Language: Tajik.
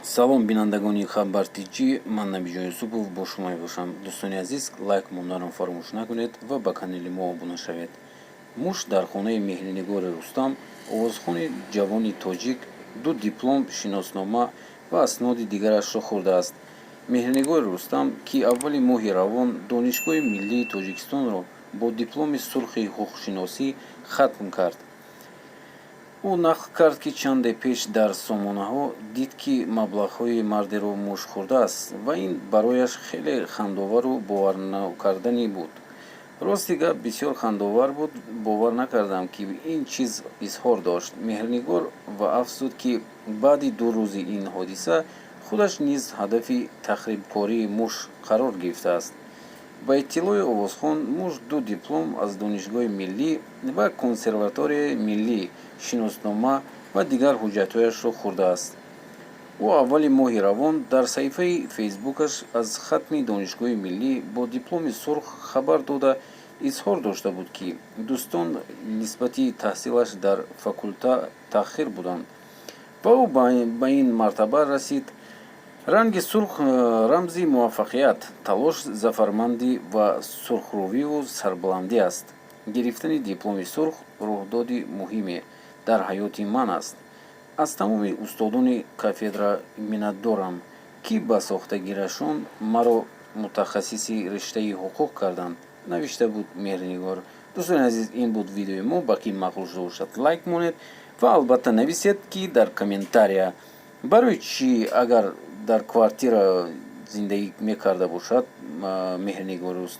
Салом, бинандагони Хабар Тҷ, ман Набиҷон Юсупов бо шумо мебошам. Дӯстони азиз, лайк монданро фаромӯш накунед ва ба канали мо обуна шавед. Муш дар хонаи Меҳринигори Рустам, овозхони ҷавони тоҷик, ду диплом, шиноснома ва асноди дигарашро хӯрдааст. Меҳринигори Рустам, ки аввали моҳи равон Донишгоҳи миллии Тоҷикистонро бо дипломи сурхи ҳуқуқшиносӣ хатм кард, ӯ нақл кард, ки чанде пеш дар сомонаҳо дид, ки маблағҳои мардеро муш хӯрдааст ва ин барояш хеле хандаовару боварнокарданӣ буд. Рости гап, бисёр хандаовар буд, бовар накардам, ки ин чиз, изҳор дошт Меҳринигор ва афзуд, ки баъди 2 рӯзи ин ҳодиса худаш низ ҳадафи тахрибкории муш қарор гирифтааст. Ба иттилои овозхон, муш ду диплом аз Донишгоҳи миллӣ ва Консерваторияи миллӣ, шиноснома ва дигар ҳуҷҷатҳояшро хӯрдааст. Ӯ аввали моҳи равон дар саҳифаи Фейсбукаш аз хатми Донишгоҳи миллӣ бо дипломи сурх хабар дода, изҳор дошта буд, ки дӯстон нисбати таҳсилаш дар факулта таъхир буданд ва ӯ ба ин мартаба расид. Ранги сурх рамзи муваффақият, талош, зафармандӣ ва сурхрӯвиву сарбаландӣ аст. Гирифтани дипломи сурх рӯйдоди муҳиме дар ҳаёти ман аст. Аз тамоми устодони кафедра миннатдорам, ки ба сохтагирашон маро мутахассиси риштаи ҳуқуқ карданд, навишта буд Меҳринигор. Дӯстони азиз, ин буд видеои мо. Ба ки маъқул шуда бошад, лайк монед ва албатта нависед, ки дар комментария барои чӣ, агар дар квартира зиндагӣ мекарда бошад Меҳринигори Рустам.